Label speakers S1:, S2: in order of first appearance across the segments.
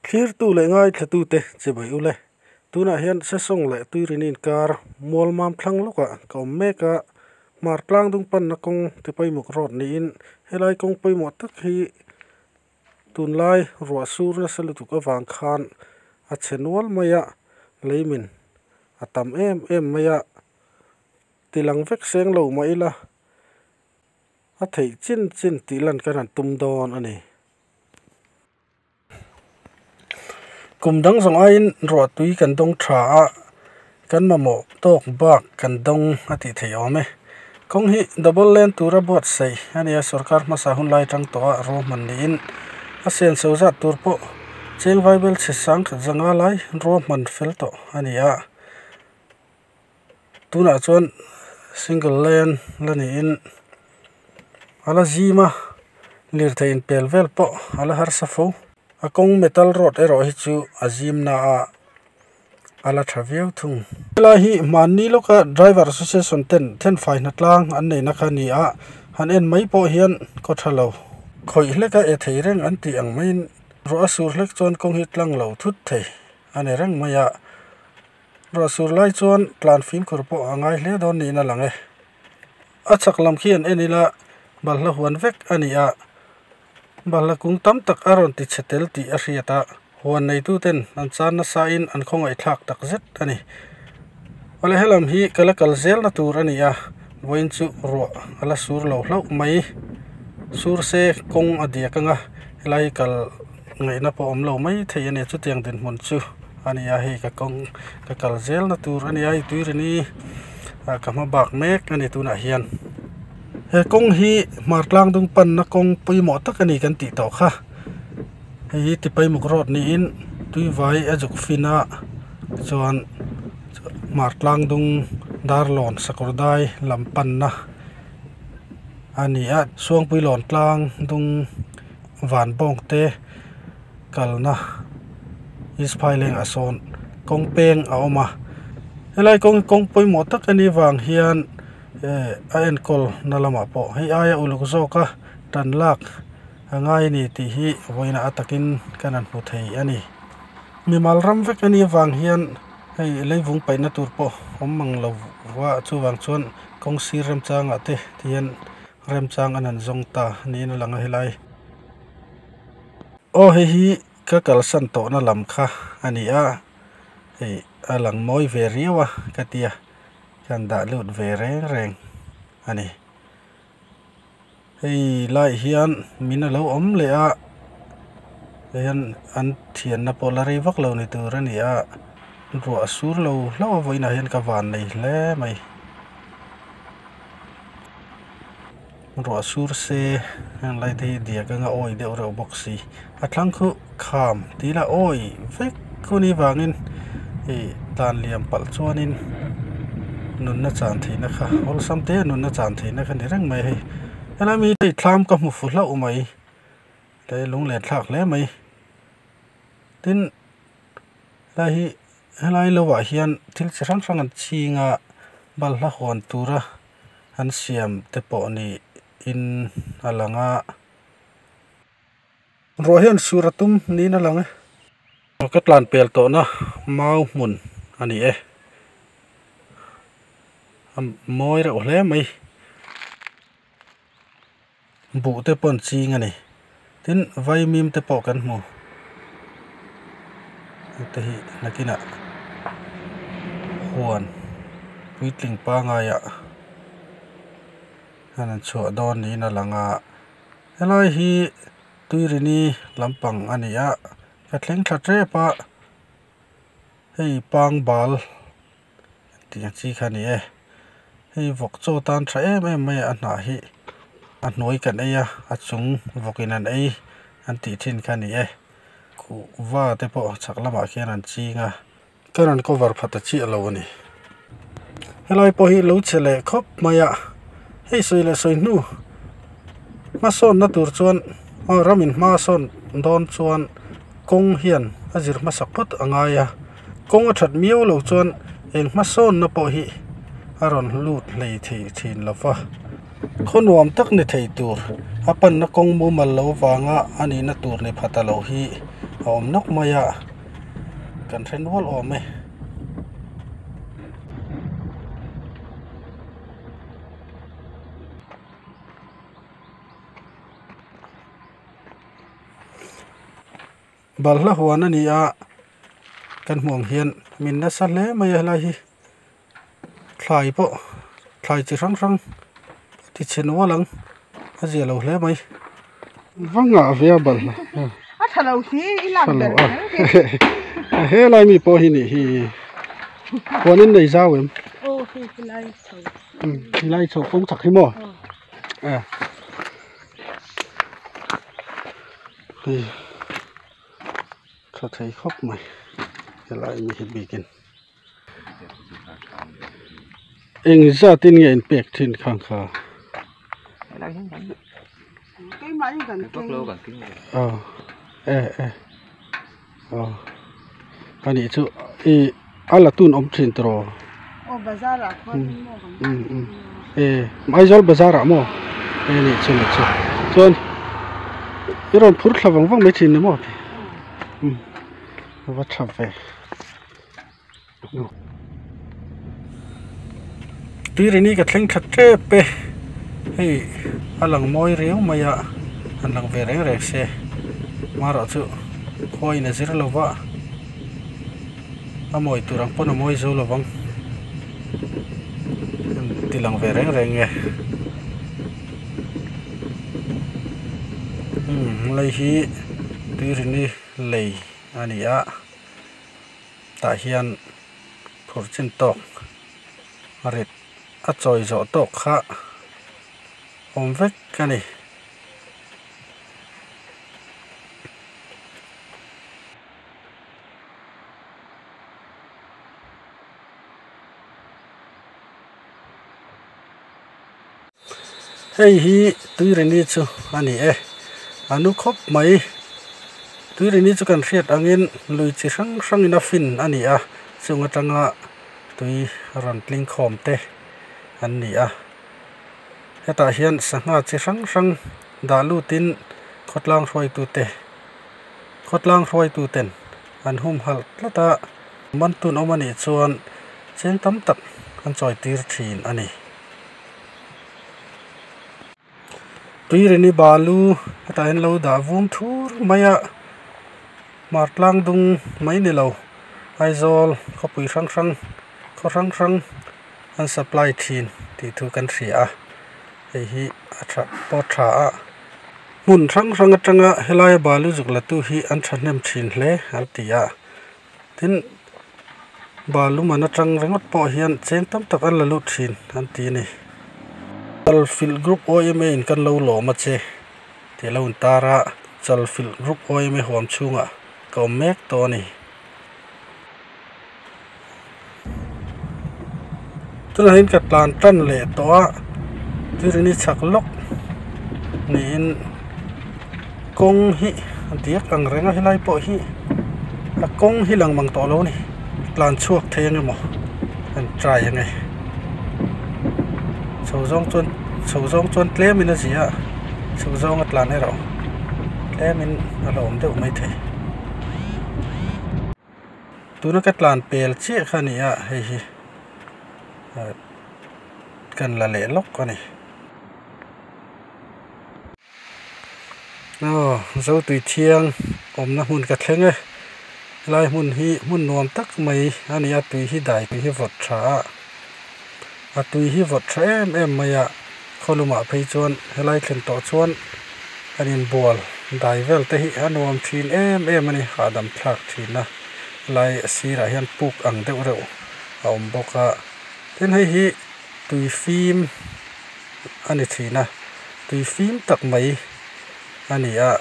S1: Thlirtu leh ngaithlatute chibai ule. Tunah hian Sesawng leh Tuirin inkar Mualmam thlang lawkah ka awm mek a, Hmar tlang dung panna kawng Tipaimuk road niin helai kawng pawimawh tak hi tunlai ruah sur nasa lutuk avang khan a chhe nual mai a, leimin a tam em em mai a, tilang vek seng lo mah ila a theih chin chin tih lan kan han tum dawn a ni. Kum dang zawng aiin ruah tui kan dawng tha a, kan mamawh tawk bak kan dawng a tih theih awm e. Kawng hi double lane tura buatsaih a ni a, sorkar hmasa hun lai atang tawha ruahman niin a senso zat tur pawh cheng vaibel chhe sang khat zanga lai ruahman fel tawh a ni a. Tunah chuan single lane la niin a la zim a, lirthei inpel vel pawh a la harsa fo. A kawng metal road erawh hi chu a zim na a, a la tha viau thung. Helai hi hmanni lawka driver association ten thenfai hnatlang an neihna kha a ni a, han en mai pawh hian kaw tha lo. Khawih hleka e thei reng an tih ang maiin ruah a sur hlek chuan kawng hi tlang lo thut thei a ni reng mai a. Ruah sur lai chuan tlan fimkhur pawh a ngai hle dawn niin a lang e. A chhak lam khi an en ila balhla huan vek a ni a, balhla kung tam tak a rawn ti chhe tel tih a hriat a, huan neitu ten an chan nasa in an khawngaih thlak tak zet a ni. Awle helam hi ka la kal zel na tur a ni a, vawiin chu ruah a la sur lo hlauh mai. Sur se kawng a diak anga helai hi kal ngaihna pawh awm lo mai thei a ni chutiang dinhmun chu. A ni a hei ka kawng ka kal zel na tur a ni a hei tuirini ah ka hma bak mek a ni tunah hian he kawng hi hmar tlang dung panna kawng pawimawh tak a ni kan tih tawh kha hei hi tipaimuk road niin tuivai a zuk fin a chuan hmar tlang dung darlawn sakawr dai lam panna a ni a suangpui lawn tlang dung van bawng te. Kalna East Phaileng ah sawn kawng peng a awm a helai kawng hi kawng pawimawh tak a nih vang hian eh a enkawl na lamah pawh hei aia uluk zawk a tan lak a ngai a ni tih hi vawiinah a takin kan han hmu thei a ni. Mimal ram vek a nih vang hian hei leivung paihna tur pawh awm mang lo va chuvang chuan kawng sir remchangah te tihian remchang an han zawng ta niin a lang a helai. Aw hei hi ka kalsan tawhna lam kha a ni a, hei a lang mawi ve riau a ka tia ka han dah lut ve reng reng a ni. Hei laiah hian min alo awm leh a hei hian an thianna pawh la rei vak lo ni tur a ni a, ruah a sur lo hlauh a vawiinah hian ka van nei hle mai. Ruah sur se heng lai te hi diak anga awi deuh reuh bawk si a thlang khu kham tih ila awi vek khu ni vangin ih tlan liam palh chuanin nunna chan theihna kha awlsam te a nunna chan theihna kha ni reng mai a hei helai mi hi thlam ka hmu fu hlauh mai tlai lunglen thlak hle mai tin helai hi helai lovah hian thil chi hrang hrang an ching a balhla hawn tura. An siam te pawh niin a lang a. Ruah hian sur a tum niin a lang e. Ka tlan pel tawhna mau hmun a ni e. A mawi reuh hle mai. Buh te pawh an ching a ni. Tin, vaimim te pawh kan hmu. Hete hi nakinah huan puitling pangaiah hian an chhuah dawn niin a lang a. Helai hi tuirini lampang a ni a, ka thleng thla tep a, hei pangbal. Tih ang chi kha a ni e. Hei vawk chaw tan tha em em mai a a hnah hi a hnuai kan ei a a chung vawkin an ei an tih thin kha a ni e. Kuhva te pawh chhak lamah khian an ching a. Ka rawn cover pha ta chiah lo a ni. Helai pawh hi lo che leh khawp mai a, hei sawi leh sawi hnu hmasawnna tur chuan aw ramin hma sawn dawn chuan kawng hian a zir hmasak phawt a ngai a. Kawng a that miau lo chuan eng hmasawnna pawh hi a rawn lut hlei thei thin lo va. Khaw nuam tak ni thei tur a panna kawng mumal lo vanga a nihna tur ni pha ta lo hi a awm nawk mai a kan hre nual awm e. Balhla huan a ni a kan hmuh ang hian min nasa hle mai a helai hi thlai pawh thlai chi hrang hrang a ti chhe nual ang a zia lo hle mai. Va ngah ve a balhla
S2: a tha lo hi i lak ber
S1: a helai mi pawh hi nih hi huan in nei zau em
S2: aw hei helai chho
S1: helai chho kawng chak hi maw a hei tha thei khawp mai helai mi hi bikin. Eng zatin nge in pek thin khang kha? Aw e e aw anih chu i a la tun awm thin tawh rawh. E Aizawl bazar ah maw e nih chu nih chu chuan i rawn phur thla vang vang mai thin ni maw a va tha ve. Tuirini ka thleng tha tep e hei a lang mawi riau mai a han lang ve reng reng se marawh chu khua in a zir lo va a mawi tur ang pawn a mawi zo lo vang ti lang ve reng reng nge umm helai hi tuirini lei a ni a. Tah hian phur chin tawk rit a chawi zawh tawk kha awm vek a ni. Hei hi Tuirini chu a ni e, a nu khawp mai. Tuirini chu kan hriat angin lui chi hrang hrangin a fin a ni a, chung atanga tui rawn tling khawm te an ni a. Hetah hian sangha chi hrang hrang dah lutin khawtlang hruaitute khawtlang hruaituten an humhalh tlat a, man tun awm a nih chuan cheng tam tak an chawi tir thin a ni. Tuirini balu hetah hian lo dah vum thur mai a hmar tlang dung mai ni lo Aizawl khawpui hrang hrang khaw hrang hrang an supply thin tih thu kan hria a hei hi a tha pawh tha a hmun hrang hrang atanga helaia balu zuk la tu hi an thahnem thin hle an ti a tin balu man atang ringawt pawh hian cheng tam tak an la lut thin an ti a ni. Chalfilh Group YMA in kan lo lawm a che tih a lo intar a, Chalfilh Group YMA huam chhungah ka awm mek tawh a ni. Tunah hian ka tlan tan leh tawh a tuirini chhak lawk niin kawng hi a diak ang reng a helai pawh hi a kawng hi lang mang tawh lo a ni tlan chhuak thei ang emaw an try ang e chho zawng chuan chho zawng chuan tlem in a zia a chho zawng a tlan erawh tlem in a la awm deuh maithei. Tuna ka tlan pel chiah kha a ni a hei hi kan la leh lawk a ni. Aw Zotui thiang awmna hmun ka thleng e helai hmun hi hmun nuam tak mai a ni a tui hi dai tui hi vawt tha a a tui hi vawt tha em em mai a khawlumah phei chuan helai thlen tawh chuan an inbual dai vel te hi a nuam thin em em a ni hahdam thlak thin a helai a sirah hian puk ang deuh reuh a awm bawk a tin hei hi tui fim a ni thin a tui fim tak mai a ni a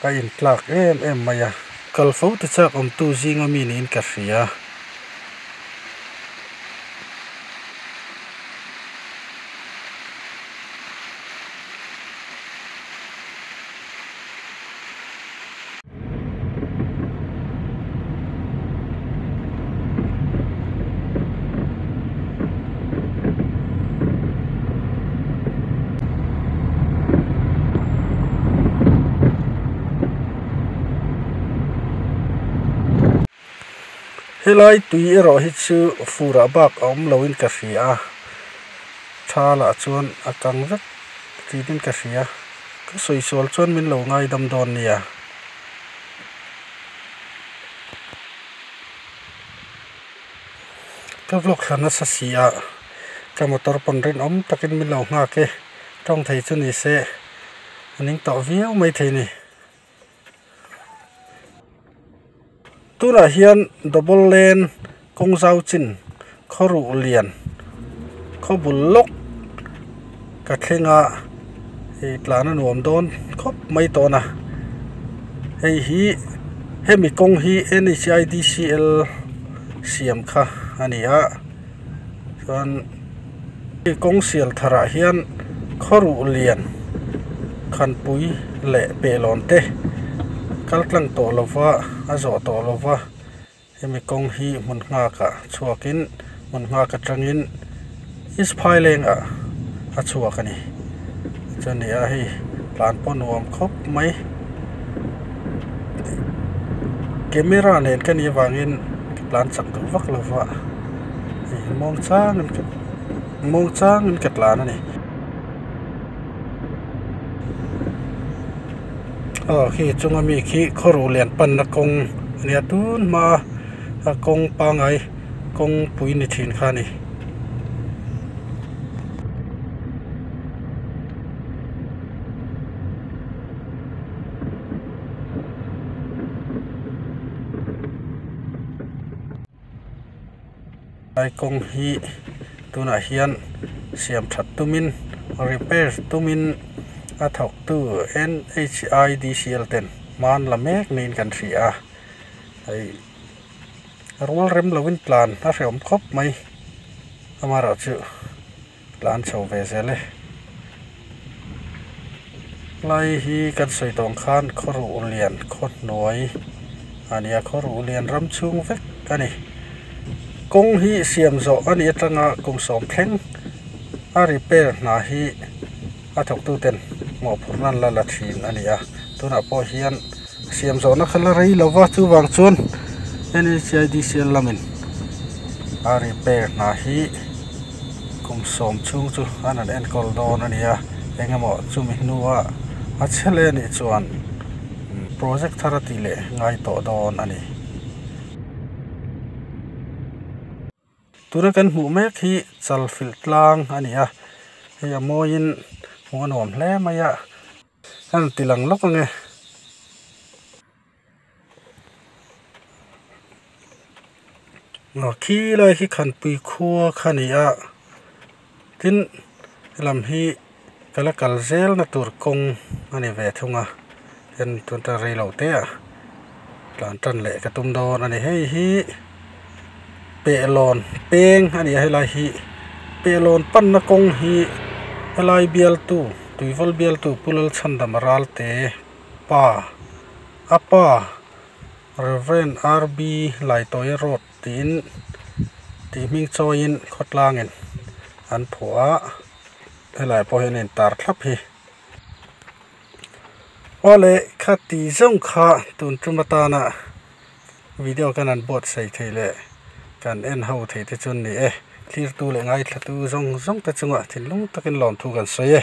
S1: a intlak em em mai a kal fo te chak awmtu zinga mi niin ka hria. Helai tui erawh hi chu furah bak a awm loin ka hria a, thalah chuan a kang vek tiin ka hria. Ka sawi sual chuan min lo ngaidam dawn nia. Ka vlog thla nasa si a, ka motor pawn rinawm takin min lo nghak e, tawng thei chu ni se a ning tawh viau maithei ni. Tunah hian double lane kawng zau chin khaw ruh lian khaw bul lawk ka thleng a hei tlan a nuam dawn khawp mai tawn a hei hi hemi kawng hi N_H_I_D_C_L siam kha a ni a chuan kawng sial tharah hian khaw ruh lian khanpui leh pehlawn te kal tlang tawh lova a zawh tawh lova hemi kawng hi hmun nghakah chhuakin hmun nghak atangin east phaileng ah a chhuak a ni chuan ni a hei tlan pawh nuam khawp mai camera nen ka nih avangin ka tlan chak duh vak lova hei muang changin ka muang changin ka tlan a ni. Aw khi chunga mi khi khawruh lian panna kawng a nia tun hma a kawng pangai kawng pui ni thin kha a ni. Lai kawng hi tunah hian siam that tumin repair tumin a thawktu N_H_I_D_C_L ten hman la mek niin kan hria a hei rual rem lovin tlan a hrehawm khawp mai amaherawhchu tlan chho ve zel e. Lai hi kan sawi tawng khan khaw ruh lian khaw hnuai a ni a khaw ruh lian ram chhung vek a ni kawng hi siam zawh a nih atanga kum sawm thleng a repair hna hi a thawktu ten mawhphurh nan la la thin a ni a tunah pawh hian siam zawhna kha la rei lo va chuvang chuan N_H_I_D_C_L lamin a repair hna hi. Kum sawm chhung chu an han enkawl dawn a ni a, eng emaw chumi hnua a chhe leh anih chuan project thar a tih leh ngai tawh dawn a ni. Tuna kan hmuh mek hi Chalfilh tlang a ni a, hei a mawiin hmuh a nuam hle mai a, a rawn ti lang lawk ange. Khi lai khi khanpui khua kha a ni a tin helam hi ka la kal zel na tur kawng a ni ve thung a en tun ta rei lo te ah tlan tan leh ka tum dawn a ni hei hi pehlawn peng a ni a helai hi pehlawn panna kawng hi helai bialtu tuivawl bialtu Pu Lalchhandama Ralte pa a pa Rev R_B Laitawia road tiin tih hming chawiin khawtlangin an phuah a helai pawh hian a intar thlap hi awle khati zawng kha tun tum atana video kan han buatsaih thei leh kan en ho thei te chu an ni e thlir tu leh ngaithla tu zawng zawng te chungah thinlung takin lawmthu kan sawi e.